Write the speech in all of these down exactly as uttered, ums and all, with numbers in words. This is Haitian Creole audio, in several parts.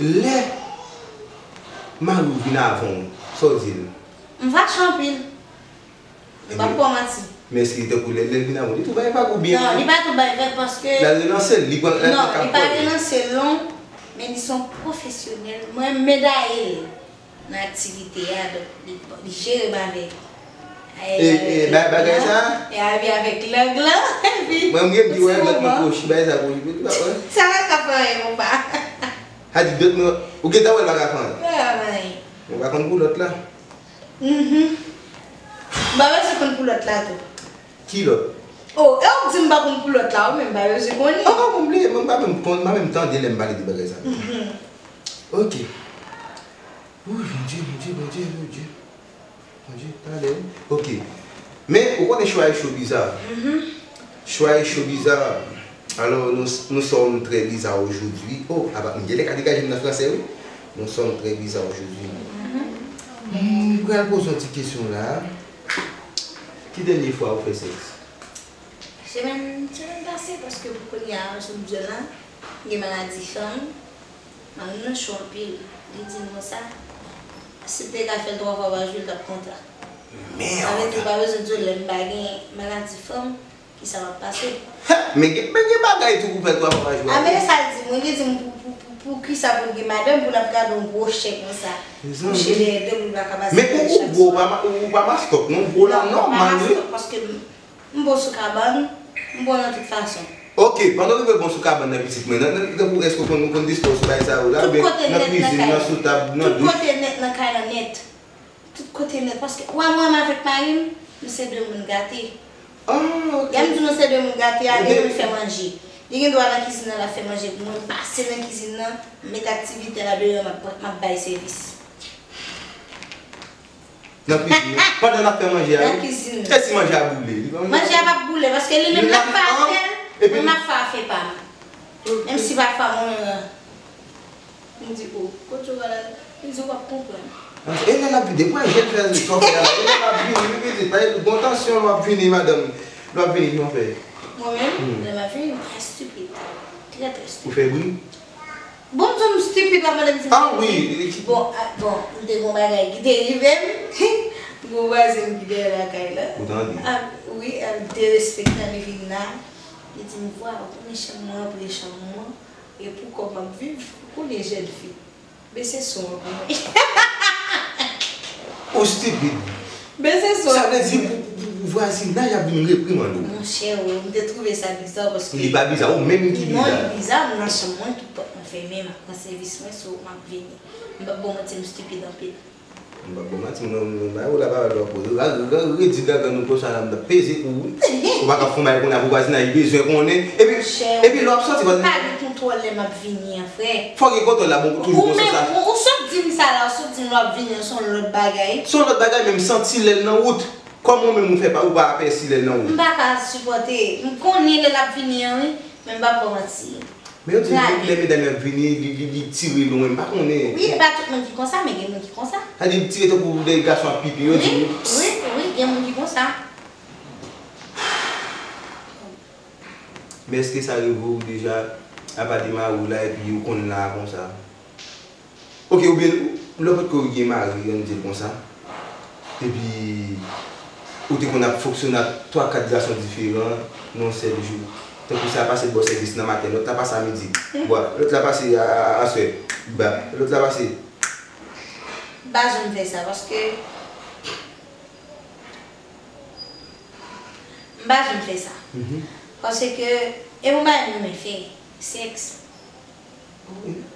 Lè mari w vin avan w, sa w di l? M fache anpil. M p ap ba w manti. Men èske li tankou lè, lè l vin avan w, li tou bay vag ou byen? Non, li pa tou bay vag paske... L al relanse l, li pran, l al... Non, li pa relanse l non, men li se yon pwofesyonèl. Mwen, m medaye l nan aktivite a, donk li, li jere m avèk... E, e, ba-, bagay sa? E abi avèk lang lan, epi... Mwen, m gen di wè dòt mwen kwochi, bagay sa kwochi, pou ti pa wè. Sa pa ka fè anyen, mon pa. Sa di dòt mwen, ou gentan wè l pa ka fè anyen. Pa ka fè anyen. Mwen pa konn pou lòt la. Mhm. M pa bezwen konn pou lòt la tou. Ki lòt? Oh, e w di m pa konn pou lòt la, ou menm pa bezwen konnen. An, pa konn li, mwen pa menm konn, m pa menm tande lè m pale de bagay sa. Mhm. Ok. Wi, Bondye, Bondye, Bondye, Bondye. Bondye, talè, wi. Ok. Men, ou konnen chwa e cho bizarre. Mhm. Chwa e cho bizarre. Alors, nous, nous sommes très bizarres aujourd'hui. Oh, apa, m genlè ka degaje m nan fransè, wi. Nous sommes très bizarres aujourd'hui. Mhm. M pral poze yon ti kesyon la. Ki dènye fwa ou fè sèks? Semèn, semèn pase, paske pou kounye a, jan m di w la, m gen maladi fanm. Mari m nan cho anpil. Li di m konsa, si m te ka fè l twa fwa pa jou, l t ap kontan. Sa vle di, ou pa bezwen di w lè m pa gen maladi fanm, kisa m ap pase. Ha! Men gen, men gen bagay tou pou fè l twa fwa pa jou. A, men sa l di m, wi, li di m pou, pou, pou, pou kisa pou l gen madanm, pou l ap gade yon gwo chen konsa. Kouche dèyè do l, pou l pa ka pase. Men ou, ou gwo, ou pa ma-, ou pa mastòk, non, ou gwo la, nòmal, wi. Non, m pa mastòk, paske m, m bon sou kabann, m bon nan tout fason. Ok, pandan w rive bon sou kabann nan, pitit mwen, nan, nan, tankou èske w konn, ou konn dispè w sou bagay sa yo la, oubyen nan kwizin, nan sou tab, nan douch? Tout kote nèt nan kay la, nèt. Tout kote nèt, paske, ou wè mwen menm avèk mari m, nou se de moun gate. Ah, ok. Lè m di nou se de moun gate a, li menm li fè manje. Li gen dwa nan kizin nan, l ap fè manje pou mwen, m pase nan kizin nan, m met aktivite la deyò, m ap, m ap bay sèvis. Nan kwizin nan, pandan n ap fè manje a, wi. Nan kizin nan. E si manje a boule? Li pa... Manje a p ap boule, paske li menm l ap fè afè l, mwen m ap fè afè pa m. Menm si pafwa mwen, m di, "O, kote w pral?" M di, "W ap konprann." E lè l ap vide, pran jèl fè sa w fè a la. E lè l ap vini, wi, pitit, pa gen tansyon, l ap vini, madanm. L ap vini, kòman w fè? Mwen menm, lè m ap vini, m trè stipid. Trè, trè stipid. Ou fè bri? Bon, m di w m stipid la, pandan m di m... Ah, wi. Bon, a, bon, m te gon bagay ki te rive m. Gon vwazen m ki dèyè lakay la. Ou tande? A, wi, a, derespektan, li vin la. Li di m, "Vwa, ou konnen chanm mwen anpre chanm ou an, e pou kò m ap viv, ou konnen jèn fi. Bese son an pou mwen." Ou stipid. Bese son an. Sa vle di pou, pou, pou vwazinaj ap vin reprimande w. Monchè, wi, m te twouve sa biza paske... Li pa biza, ou menm ki biza. Non, li biza, m nan chanm mwen, tout pòt mwen fèmen, m ap pran sèvis mwen, so, m ap vini. M p ap ba w manti, m stipid anpil. M p ap ba w manti, mwen, mwen, mwen, mwen, ou la pa wè lè w poze. Ra-, ra-, redi gangan nou konsa la, m t ap peze kou, wi. Ou pa ka fè yon bagay kounye a pou vwazinaj bezwen konnen. Epi, epi lè w ap sòti, vwazinaj... Monchè, ou pa gen kontwòl lè m ap vini an, frè. Fò w gen kontwòl la, bon, toujou konsa. Ou menm, ou, ou sot di m sa la, ou sot di m lè w ap vini an, se yon lòt bagay. Se yon lòt bagay, men m santi lè l nan wout. Kòm ou menm ou fè pa, ou pa apèsi lè l nan wout. M pa ka sipòte. M konnen lè l ap vini an, wi, men m p ap ba w manti. Men yo di lè medam yo ap vini, li, li, li tire lwen, m pa konnen. Wi, e pa tout moun ki konsa, men gen moun ki konsa. Sa di li tire tankou lè gason ap pipi, yo di. Wi, wi, wi, gen moun ki konsa. Men èske sa rive w deja, apa de mari w la, epi ou konn la konsa? Ok, oubyen lè w potko gen mari, ann di l konsa, epi ou te konn ap fonksyone ak twa, kat gason diferan nan yon sèl jou. Tankou sa pase bò sèvis nan maten, lòt la pase a midi, bwa, lòt la pase a, a, a, aswè, ba, lòt la pase. M pa janm fè sa, paske m pa janm fè sa. Mhm. Paske e yon bagay m renmen fè, sèks.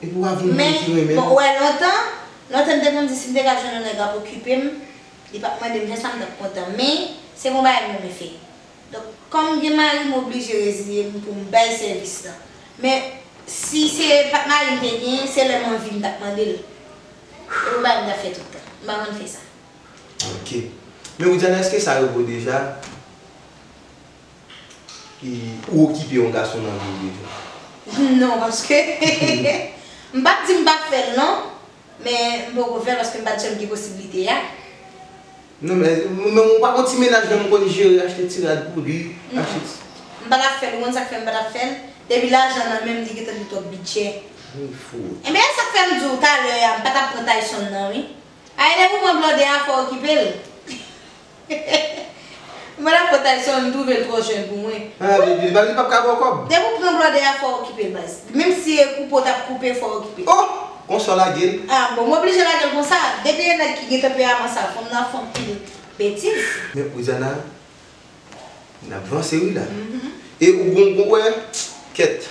Epi w ap vin... Men, bon, ou wè lontan, lontan m te konn di si m te ka jwenn yon nèg ap okipe m, li p ap mande m fè sa, m t ap kontan. Men, se yon bagay m renmen fè. Donk, kòm m gen mari, m oblije reziye m pou m bay sèvis lan. Men, si se pa t mari m te genyen, se lè m anvi m t ap mande l. E yon bagay m t ap fè tout tan. M pa konn fè sa. Ok. Men Widiana, èske sa rive w deja? E ou okipe yon gason nan vi w deja? Non, paske m p ap di m p ap fè l non, men m poko fè l paske m pa t janm gen posiblite a. Non, men, men ou pa gon ti mennaj menm ou konn jere, achte ti rad pou li, achte ti... M pa t ap fè l, ou konn sa k fè m pa t ap fè l? Depi lajan nan men m, li gentan gen twòp bidjè. Li fou. Ebyen, e sa k fè m di w talè a, m pa t ap pran Tayson nan, wi. Ay, depi w pran blòdè a, fò w okipe l. Mwen ap pran Tayson, m twouve l twò jèn pou mwen. Ah, li, li, li p ap ka ba w kòb. Depi w pran blòdè a, fò w okipe l, baz. Menm si e koupe w t ap koupe, fò w okipe l. Oh! Konsa w lage l. Ah, bon, m oblije lage l konsa. Depi e nèg ki gen tanperaman sa, fanm nan ap fè anpil betiz. Men, Widiana, n ap vanse, wi, la. Mhm. E ou gon, gon, wè, kèt.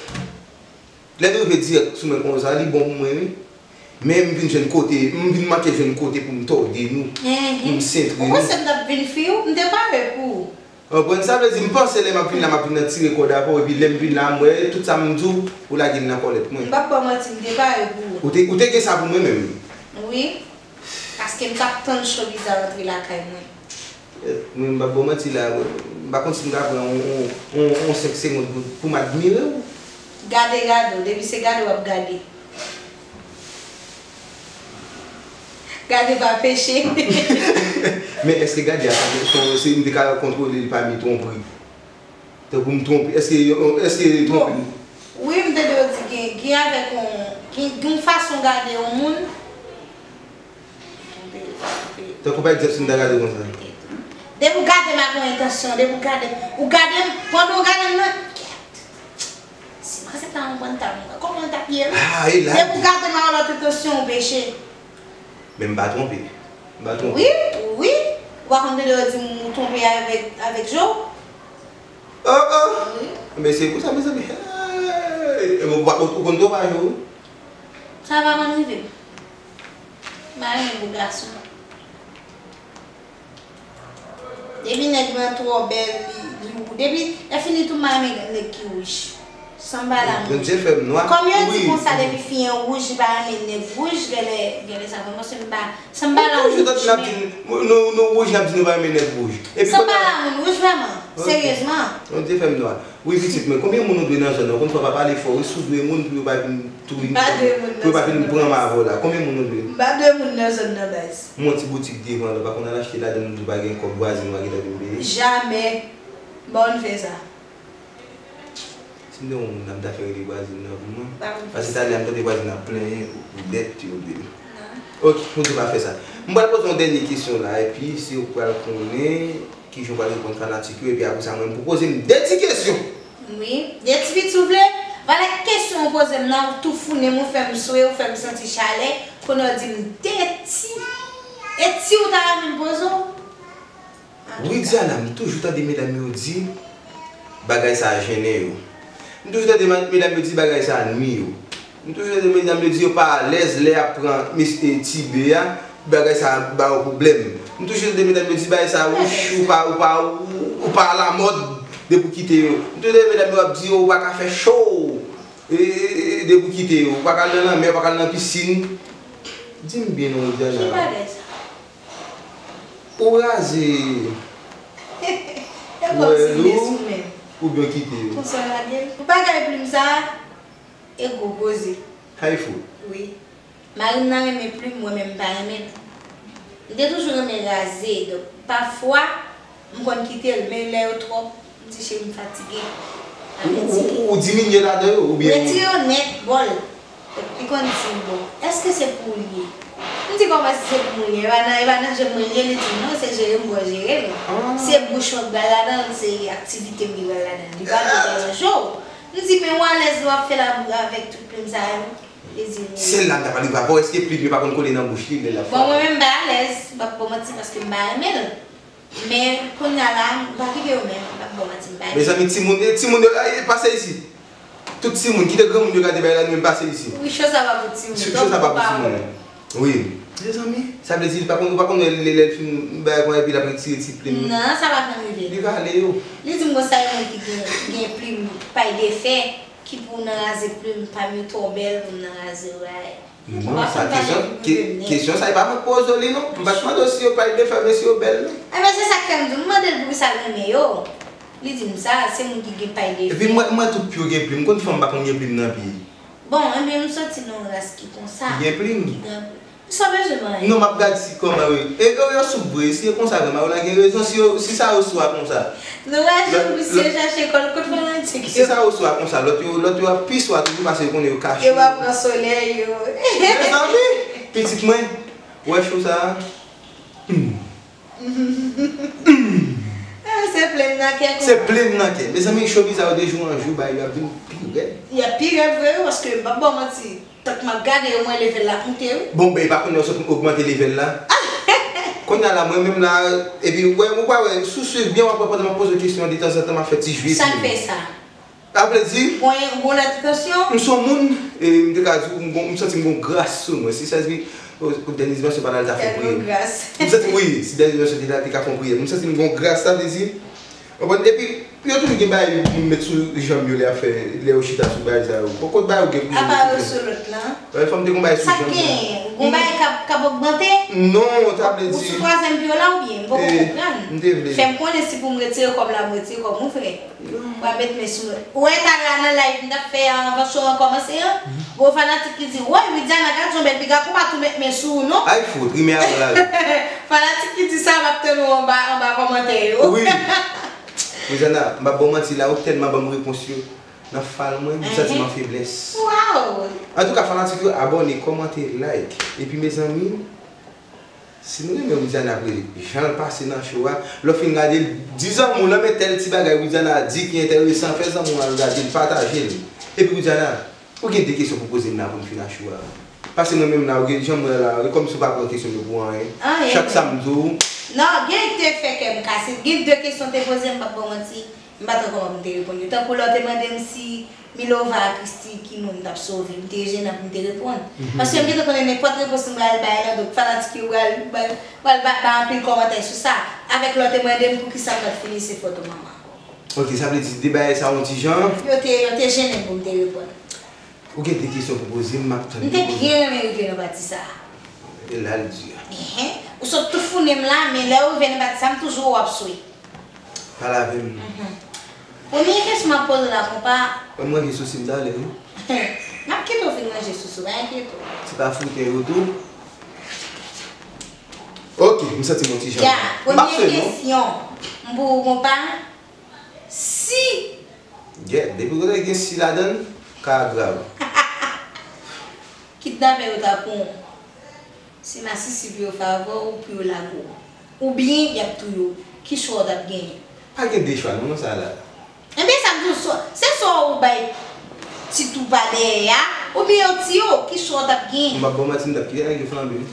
Lè nou rive dirèk sou mwen konsa, li bon pou mwen, wi. Men m vin jwenn kote, m vin manke jwenn kote pou m tòde nou, pou m sentre nou. Ou panse m t ap vin fi w? M te pare pou ou. Konprann sa vle di, m panse lè m ap vin la, m ap vin nan tire kòd avè w, epi lè m vin la, m wè tout sa m di w, ou lage l nan kòlèt mwen. M p ap ba w manti, m te pare pou ou. Ou te, ou te gen sa pou mwen menm? Wi, paske m t ap tann Showbiz la rantre lakay mwen. Mwen, m p ap ba w manti la, m pa konn si m ka pran yon, yon, yon, yon senk segonn pou, pou m admire w. Gade, gade w, depi se gade w ap gade. Gade pa peche. Men èske gade a, se, se, m te ka kontwole l pami twonpri? Tankou m twonpe, èske, èske twonpe? Bon, wi, m tande yo di gen, gen avèk yon, gen, gen yon fason gade yon moun. Tankou pa egzanp, si m ta gade w konsa. Depi w gade m ak yon entansyon, depi w gade, ou gade m, pandan w gade m nan, kèt. Si m aksepte a, m pran tab mwen, kòman l t ap ye wi? Ah, e la. Depi w gade m ak yon lòt entansyon, ou peche. Men m pa twonpe. M pa twonpe. Wi, wi. Ou pa konn tande yo di m ou twonpe avèk, avèk Jo? Oh, oh. Wi. Men se pou sa, mezanmi. Hey! E bon, ou pa, ou, ou konn twonpe a Jo, wi? Sa pa konn rive m. M pa renmen gwo gason. Depi nèg lan twò bèl, li, li wou. Depi, lè fini tou, m pa renmen nèg ki wouj. Sanba la. Bondye fè m nwa. Kòm yo di konsa, depi fi an wouj, li pa renmen nèg wouj, genlè, genlè sa konn, paske m pa, sanba la moun wouj menm. Nou toujou tande n ap di, nou, nou wouj, n ap di nou pa renmen nèg wouj. Epi sanba la moun wouj vrèman, seryezman. Bondye fè m nwa. Wi, pitit mwen, konbyen moun ou dwe nan zòn nan? Ou konn fè w pa pale fò, wi, si w dwe moun pou yo pa vin touye m, pou yo pa vin pran m avè w la. Konbyen moun ou dwe? M pa dwe moun nan zòn nan, baz. M gon ti boutik devan la, ou pa konn al achte ladan l, m di w pa gen kòb, vwazen ou a gentan vin peye? Jamè. M pa konn fè sa. Si m te yon moun la, m ta fè rele vwazen nan pou mwen. Paske talè a m tande vwazen ap plenyen pou dèt yo dwe l. Ok, m di w pa fè sa. M pral poze yon dènye kesyon la, epi si w pral konnen, Kijan w pral reponn fanatik yo, epi apre sa, mwen, m pou poze m de ti kesyon. Wi, de ti piti w vle? Vwala kesyon w poze m nan, ou toufounen m, ou fè m swe, ou fè m santi chalè, kounye a w di m de ti. E ti ou ta renmen m poze w? Widiana, m toujou tande medam yo di bagay sa a jennen yo. M toujou tande ma-, medam yo di bagay sa a nwi yo. M toujou tande medam yo di yo pa alèz lè y ap pran mesye tibe a, bagay sa a ba yo pwoblèm. M toujou tande medam yo di bagay sa a wouch, ou pa, ou pa, ou, ou pa alamòd depi w kite yo. M toujou tande medam yo ap di yo ou pa ka fè cho, e, e, e, depi w kite yo. Ou pa ka al nan lanmè, ou pa ka al nan pisin. Di m byen non, Widiana. Ki bagay sa? Ou raze wèl ou oubyen w kite yo? Konsa w lage l. Bagay plim sa a, e gwo koze. Hay fou. Wi. Mari m nan renmen plim, mwen menm m pa renmen l. M te toujou renmen raze, donk, pafwa, m konn kite l, men lè yo twòp, m di cheri m fatige. Ou, ou, ou, ou diminye ladan yo, oubyen ou retire yo nèt, bòl. Li konn di m, bon, èske se pou ou l ye? M di, kòman si se pou mwen l ye? E pa nan, e pa nan je mwen l ye, li di m, non, se jere m pral jere l. Se bouch mwen k pral ladan l, se aktivite m ki pral ladan l. Li pa dwe deranje w. M di, men ou alèz lè w ap fè labou avèk tout plim sa yo? Li di, wi. Sèl la m ta pral rive avè w, èske plim yo pa konn kole nan bouch li lè l ap fè? Bon, mwen menm m pa alèz, m p ap ba w manti, paske m pa renmen l. Men, kounye a la, m pa kite yo menm, m p ap ba w manti, m pa renmen l. Mezanmi, timoun, e, timoun yo, e, pase isi. Tout timoun, kite granmoun yo gade bagay la, nou menm pase isi. Wi, cho sa pa pou timoun. Cho, cho sa pa pou timoun. Wi. Mezanmi, sa vle di, li pa konn, ou pa konn wè lè, lè l fin bagay konsa, epi l ap retire ti plim. Non, sa pa konn rive. Li vale yo. Li di m konsa, yon moun ki gen, gen plim pay de fè, ki pou nan raze plim pa m yo twò bèl pou m nan raze yo, ay. Non, sa kesyon, ke-, kesyon sa e pa mwen k poze w li non. M pa t mande w si yo pay de fè, men si yo bèl non. Enben, se sa k fè m di w, m mande l poukisa l renmen yo. Li di m sa, se moun ki gen pay de fè. Epi m wè, m wè tout pye w gen plim. M konn fanm pa konn gen plim nan pye. Bon, enben, m soti nan yon ras ki konsa. Ki gen plim? Ki gen plim. Sa bezwen manyen. Non, m ap gad si kòman yo. E yo, yo soup vre, si e konsa vrèman, yo la gen rezon, si, yo, si sa yo sou a konsa. Nou raje misye chache kòl kot fanatik yo. Si sa yo sou a konsa, lòt yo, lòt yo ap pi sou a toujou pase yo konnen yo kache. Yo pa pran solèy yo. Mezanmi, pitit mwen, wè cho sa a. Hmm. Se plenn nan kè konsa. Se plenn nan kè. Mezanmi, cho bizarre de jou an jou, bay yo ap vin pi rèd. Y ap pi rèd vre wi, paske m p ap ba w manti. Tank m ap gade yo, m wè level la ap moute wi. Bon, ben, e pa kounye a w sot ogmante level la. Kounye a la, mwen menm la, epi, wè, ou pa wè, si w swiv byen, w ap wè pandan m ap poze w kesyon an, detanzantan, m ap fè ti jwe sou ou. Sa k fè sa? Sa vle di. Ou gon lè tansyon? M se yon moun, e, m te ka di w, m gon, m santi m gon gras sou mwen. Si sa di, o, dènye dimansyon pa la, l ta fè yon priyè. Tèlman gras. M santi, wi, si dènye dimansyon te la, te ka fè yon priyè. M santi m gon gras, sa vle di, Konprann? Epi, yo toujou gen bagay pou moun met sou janm yo lè y ap fè, lè yo chita sou bagay sa yo. Bon, kot bagay ou gen pou yo met sou janm? Apa yo sou lòt lan? Fò m te gon bagay sou janm. Sa k genyen? Ou gon bagay k ap, k ap ogmante? Non, sa vle di. Ou sou twazyèm pye w la oubyen? M poko konprann. M te vle. Fè m konnen si pou m retire kòb la, m retire kòb mwen, frè. Ou pral met men sou mwen. Ou wè talè a nan live m t ap fè a anvan show an kòmanse an? Gon fanatik ki di, woy, Widiana, gad jan w bèl piga, konpa tou met men sou ou non. Ay fout, rimè a pral. Fanatik ki di sa, m ap tann ou anba, anba kòmantè yo. Wi. Widiana, m p ap ba w manti, la ou tèlman ban m repons yo nan fal mwen, m santi m an feblès. Wow! Antouka, fanatik yo, abòne, kòmante, like. Epi, mezanmi, si nou renmen Widiana vre, jan l pase nan show a, lè w fin gade l, di zanmi w lan, men tèl ti bagay Widiana di ki enteresan, fè zanmi w al gade l, pataje l. Epi Widiana, ou gen de kesyon pou poze m la pou n fin a show a. Paske mwen menm la, ou gen jan m wè la, e kòmsi w pa pran kesyon m yo pou anyen. Anyen. Chak sa m di w. Non, gen te fè kè m kase. Gen de kesyon te poze m, m p ap ba w manti. M pa t wè kòman pou m te reponn yo. Tankou lè w te mande m si Milova a Christie ki moun m t ap sove, m te jenan pou m te reponn. Paske m gentan konnen nenpòt repons m pral bay la, donk fanatik yo pral, pral, pral ba, bay anpil kòmantè sou sa. Avèk lè w te mande m poukisa m pa t fini se foto manman. Ok, sa vle di de bagay sa yon ti jan. Yo te, yo te jennen pou m te reponn. Ou gen de kesyon pou poze m, m ap tann. M te byen renmen rive nan pati sa a. E la l di a. Enhen. Ou sot toufounen m la, men lè ou rive nan pati sa a, m toujou wè w ap swe. Pale avè m. Premye kesyon m ap poze w la, konpa. Mwen manje sou si m talè wi. M ap kite w fin manje sou si w, pa enkyete w. Se pa fouke yo tou? Ok, m santi m yon ti jan. Ya, premye kesyon m pou ou, konpa. Si. Gèt, depi kote gen si ladan l, ka a grav. Kidnapè yo ta pran w. Se masisi pou yo fè avè w, pou yo lage w. Oubyen y ap touye w. Ki chwa w t ap genyen? Pa gen de chwa non nan sa la. Enben sa m di w, se swa ou bay ti tou pa dèyè a, oubyen yo tiye w, ki chwa w t ap genyen? M p ap ba w manti, m t ap kite nèg yo flanbe m.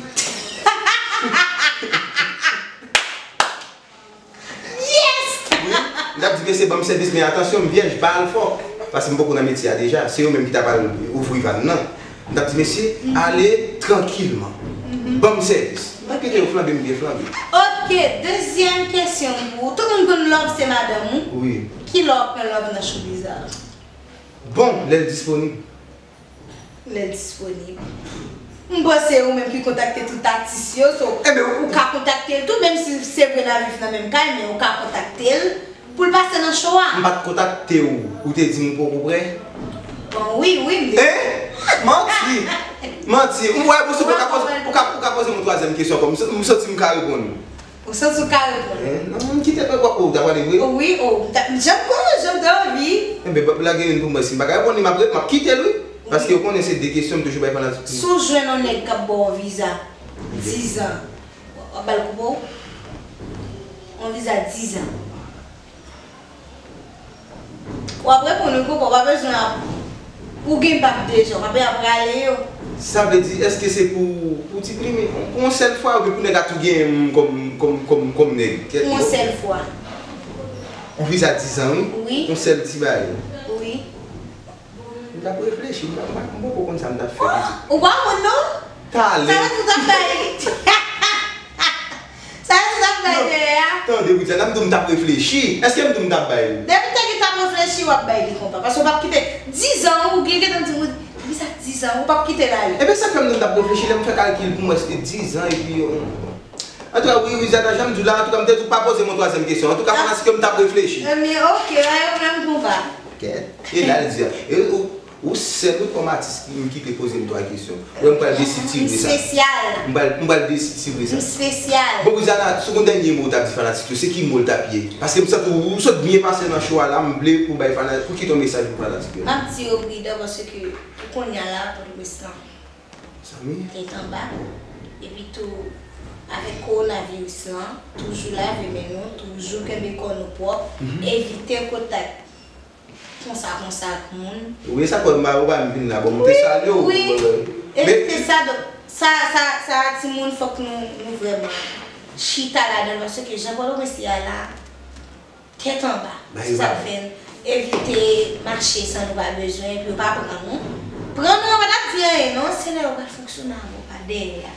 Yes! Wi, m t ap di mesye ban m sèvis, men atansyon, m vyèj, m pa al fò. Paske m poko nan metye a deja. Se yo menm ki ta pral ouvri van nan. M t ap di mesye, ale trankilman. Ban m sèvis. M pa kite yo flanbe m byen flanbe. Ok, dezyèm kesyon m pou ou. Tout moun konn Love se madanm ou. Wi. Kilè w ap pran Love nan show bizarre? Bon, lè l disponib. Lè l disponib. M panse ou menm ki kontakte tout atis yo, so ou ka kontakte l tou, menm si se vre n a viv nan menm kay, men ou ka kontakte l pou l pase nan show a. M pa t kontakte w, ou te di m ou poko prè? Bon, wi, wi, m te. Hein? Manti! Manti! M wè, ou ka poze, ou ka, ou ka poze m yon twazyèm kesyon ankò, m, m santi m ka reponn. Ou santi w ka reponn? Eh, non, m kite l, ou ta pale vre? Wi, o, m ta, jan m konnen, jan m te anvi. Enben, lage youn pou mwen, si m pa ka reponn li, m ap, m ap kite l, wi. Paske ou konnen se de kesyon m toujou bay fanatik. Si w jwenn yon nèg k ap ba w yon viza dizan, w ap ba l koupe w? Yon viza dizan. W ap reponn wi konpa, w pa bezwen ap, ou gen bak deja, w pa bezwen ap rale yo. Sa vle di, èske se pou, pou ti plimen, pou yon sèl fwa, oubyen pou nèg la tou genyen m kòm, kòm, kòm, kòm nèg? Pou yon sèl fwa. Yon viza dizan, wi? Wi. Yon sèl ti bagay. Wi. M t ap reflechi, m pa, m pa, m poko konn sa m t ap fè. Oh, ou pa konn non? Talè. Sa vle di w t ap bay. Sa vle di w t ap bay dèyè a? Tande, Widiana, m di w m t ap reflechi. Èske m di w m t ap bay li? Depi w te gen t ap reflechi, w ap bay li konpa. Paske w p ap kite dizan, ou gen gentan di m, wi, sa dizan, ou p ap kite l ale. Ebyen, sa k fè m di w m t ap reflechi, lè m fè kalkil pou m wè se dizan, epi, euh, antouka, wi, Widiana, jan m di w la, antouka, m te di w pa poze m yon twazyèm kesyon. Antouka, fanatik yo, m t ap reflechi. Ebyen, ok, pa gen pwoblèm konpa. Kèt. E la, l di a. E, ou, Ou sèl wi kòm atis ki, ki te poze m twa kesyon. Ou wè m pral desitire sa. M espesyal. M pral, m pral desitire sa. M espesyal. Bon, Widiana, si w gen yon dènye mo w t ap di fanatik yo, se ki mo l t ap ye? Paske m santi w, w sot byen pase nan show a la, m vle pou w bay fana, pou kite yon mesaj pou fanatik yo. M ap di yo pridan paske pou kounye a la, Pòtoprens lan tèt anba. Epi tou, avèk kowonaviris lan, toujou lave men nou, toujou kenbe kò nou pwòp, evite kontak konsa konsa ak moun. Wi, e sa k fè m pa, ou pa menm vin la, bon, m te salye w. Wi, wi. Evite sa, donk, sa, sa, sa, timoun, fòk nou, nou vrèman chita ladan l, paske jan Pòtoprens ye a la, tèt anba. Se sa k fè n evite mache san nou pa bezwen, epi yo pa pran nou. Pran nou, yo pa t ap di anyen, non, se lè yo pral fonksyone avè w pa dèyè a.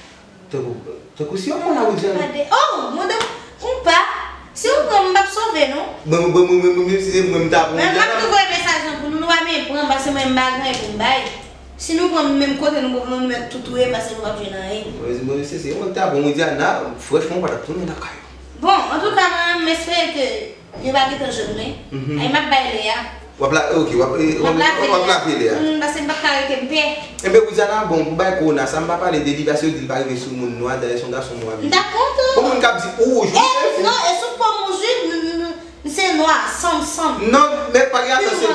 Tankou, tankou si yo pran la Widiana. Pa de, oh, mande, konpa, si ou pran m, m p ap sove, non. Mwen, mwen, mwen, mwen, mwen, menm si se mwen, m ta pran Widiana. Men m ap tou voye mesaj lan pou nou, nou pa byen pran, paske mwen, m pa gen anyen pou m bay. Si nou pran m, menm kote nou pran nou, nou mèt tou touye m, paske nou p ap jwenn anyen. Mwen, mwen, se, se mwen, m ta pran Widiana, franchman, ou pa t ap tounen lakay ou. Bon, antouka, mwen, m espere ke Yo pa gentan jwenn mwen. Ay m ap bay lè a. W ap la, ok, w ap, w ap, w ap lave lè a. Paske m p ap ka rete m pè. Enben, Widiana, bon, pou bay kowona sa, m pa pale de li paske yo di l pa rive sou moun nwa, dayè se yon gason nwa. M t ap kontan. Pou moun k ap di ou wouj, wi. E, non, e sou po m wouj, wi, m, m, m se nwa, sanm, sanm. Non, men pa gen afè se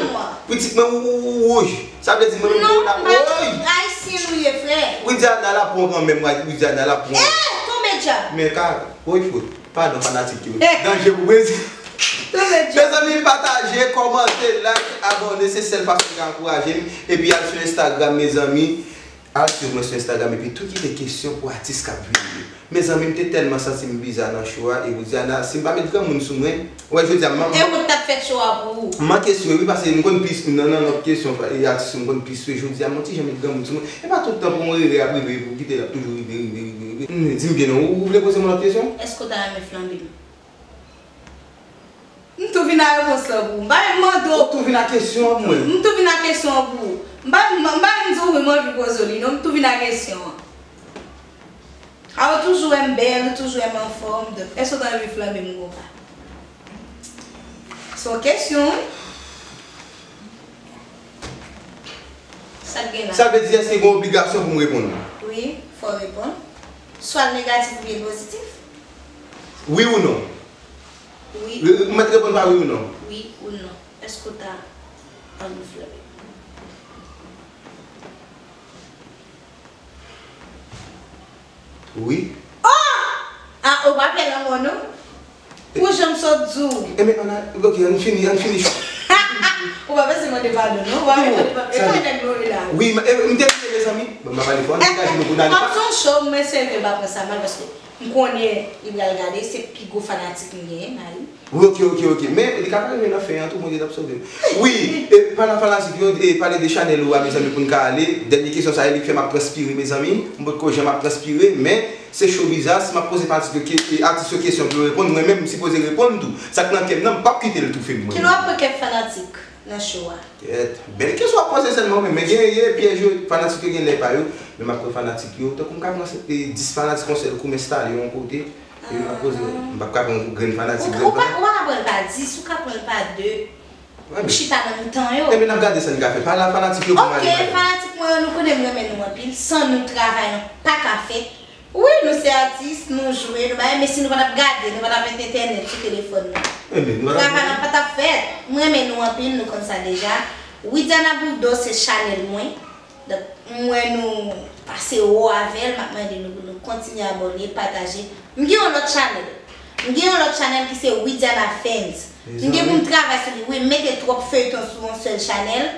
pitit mwen ou, ou, ou wouj. Sa vle di mwen menm kowona, woy! Ayisyen nou ye, frè. Widiana la pran kanmenm, Widiana la pran. E, tonbe dyab. Men ka, woy, fout. Padon fanatik yo. Danje pou Brezil. Mezanmi, pataje, kòmante, like, abòne, se sèl fason ki ka ankouraje m. Epi al sou Instagram, mezanmi. Al swiv mwen sou Instagram epi tou kite kesyon pou atis k ap vini yo. Mezanmi, m te tèlman santi m biza nan show a, e Widiana, si m pa met granmoun sou mwen, ou wè jodi a m. E ou t ap fè show a pou ou? M manke sou wi, paske m konn plis, nan, nan lòt kesyon, e atis yo m konn plis sou, e jodi a m yon ti jan met granmoun sou mwen. E pa tout tan pou yon rere ap rive epi w kite l ap toujou rive, rive, rive, rive. Di m byen non, ou vle poze m yon lòt kesyon? Èske w ta renmen flanbe m? M tou vin a repons lan pou ou. M pa menm mande w. Ou tou vin a kesyon an pou mwen. M tou vin a kesyon an pou ou. M pa menm, m pa menm di w wi m anvi poze w li non, m tou vin a kesyon an. A ou toujou wè m bèl, ou toujou wè m anfòm, donk èske w ta anvi flanbe m konpa? Se yon kesyon wi. Sa k gen la? Sa vle di èske gen yon obligasyon pou m reponn ou? Wi, fò w reponn. Swa l negatif oubyen l pozitif. Wi ou non? Wi. Ou mèt reponn pa wi ou non. Wi ou non. Èske w ta anvi flanbe? Wi. Oh! Ah, ou pa fè lanmò non? Pou jan m sot di w. Enben, ann al, ok, ann fini, ann fini. Ou pa bezwen mande padon non. Ou pa bezwen mande padon. E sa nèg nou ye la? Wi, m te bliye mezanmi. Bon, m pa pale fò, ann degaje nou pou n ale. Kòm se yon show, m espere ke l pa pran sa mal paske m konnen li pral gade, se pi gwo fanatik m genyen, Mayi. Wi, ok, ok, ok. Men, li ka pa rive nan fen an tou, Bondye t ap sove m. Wi, e, palan fanatik yo, e, pale de chanèl ou a, mezanmi, pou n ka ale. Dènye kesyon sa a, e li k fè m ap transpire, mezanmi. M potko janm ap transpire, men se cho bizas. M ap poze fanatik yo ke, e, atis yo kesyon pou yo reponn. Mwen menm, m sipoze reponn tou. Sa k nan kè m nan, m p ap kite l toufe m, mwen menm. Kilè w ap pran kè fanatik nan cho a? Kèt. Bèl kesyon w ap poze sèlman, men, men gen, gen pyèj yo, fanatik yo gen lè pa yo. Men m ap pran fanatik yo. Tankou m ka pran, e, dis fanatik yon sèl kou, m enstale yo yon kote. Epi m ap poze, m p ap ka pran grenn fanatik, grenn fanatik. Ou pa ka pran l pa dis, ou ka pran l pa de. Ou chita nan mitan yo. Enben n ap gade sa n ka fè. Pale a fanatik yo pou m ale. Ok, fanatik mwen yo, nou konnen m renmen nou anpil. San nou, travay lan pa ka fèt. Wi, nou se atis, nou jwe, nou bagay, men si nou pa t ap gade, nou pa t ap entètènèt sou telefòn nou, travay lan pa t ap fèt. M renmen nou anpil, nou konn sa deja. Widiana Bourdeau se chanèl mwen. Donk, m wè nou pase wo avè l, m ap mande nou pou nou kontinye abòne, pataje. M gen yon lòt chanèl. M gen yon lòt chanèl ki se Widiana Fans. M gen pou m travay sou li. Wi, m mete twòp feyton sou yon sèl chanèl.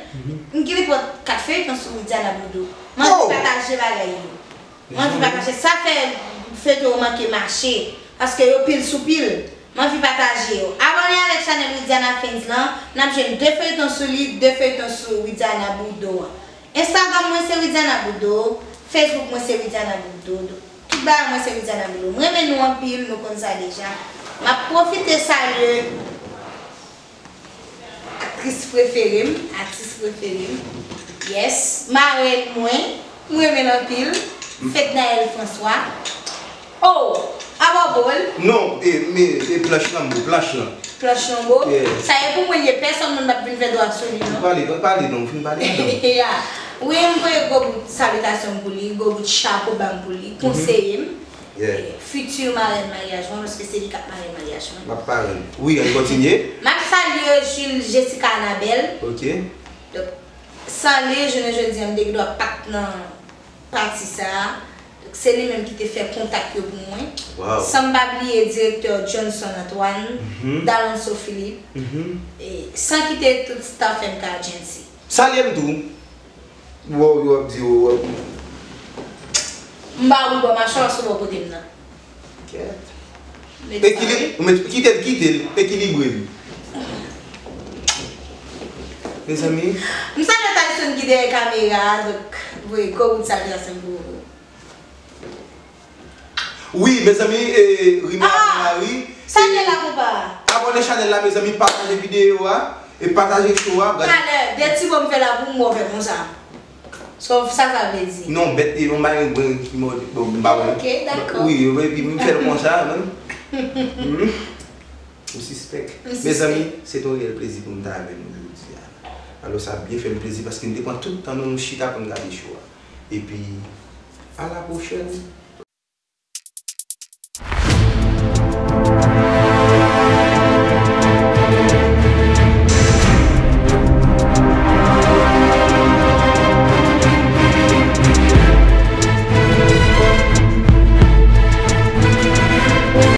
M gen nenpòt kat feyton sou Widiana Bourdeau. M anvi pataje bagay yo. M anvi pataje. Sa fè feyton yo manke mache. Paske yo pil sou pil. M anvi pataje yo. Abòne avèk chanèl Widiana Fans lan. N ap jwenn de feyton sou li, de feyton sou Widiana Bourdeau an. Instagram mwen se Widiana Bourdeau, Facebook mwen se Widiana Bourdeau. Tout bagay mwen se Widiana Bourdeau. M renmen nou anpil, nou konn sa deja. M ap pwofite salye aktris prefere m, atis prefere m. Yes, marenn mwen, m renmen l anpil. Fednaelle François. Oh! Apa w bo l? Non, e, me, e planch lan m bo, planch lan. Planch lan w bo? Yeah. Sa e pou mwen l ye, pèsonn moun p ap vin fè dwa sou li non. Pale, pale non, fin pale non. Ya. Wi, m voye gwo bout salitasyon m pou li, gwo bout chapo ba m pou li, konseye m. Yeah. Fiti marèn maryaj mwen, paske se li k ap marèn maryaj mwen. M ap parenn. Wi, ann kontinye. M ap salye Jules Jessica Annabelle. Ok. Donk, san li, jounen jodi a, m te gen dwa pa t nan pati sa a. Donk, se li menm ki te fè kontak yo pou mwen. Wow. San m pa bliye direktè Johnson Antoine, Mhm. Dalonso Philippe, Mhm. e san kite tout staff M K Agency. Salye m tou. Wow, yo ap di yo. M ba ou bò machwa sou bò kote m nan. Kèt. Ekili, men kite l, kite l, ekilibre l. Mezanmi. M salye Tyson ki dèyè kamera a, donk, voye gwo bout salitasyon pou ou. Wi, mezanmi, e, rimè Ah! Mari. Salye la konpa. Abòne chanèl la, mezanmi, pataje videyo a, e pataje show a. Gade. Talè, de ti mo m fè la pou mwen fè konsa. So, sa sa vle di? Non, bèt, e yon bagay mwen ki mòde, bon, m pa wè. Ok, dakò. Wi, epi m fè l konsa, menm. Mhm. Ou sispèk. M sispèk. Mezanmi, se yon reyèl plezi pou m ta avè nou jodi a. Alò, sa byen fè m plezi paske m te pran tout tan nou, nou chita pou n gade show a. Epi, a la pwochèn.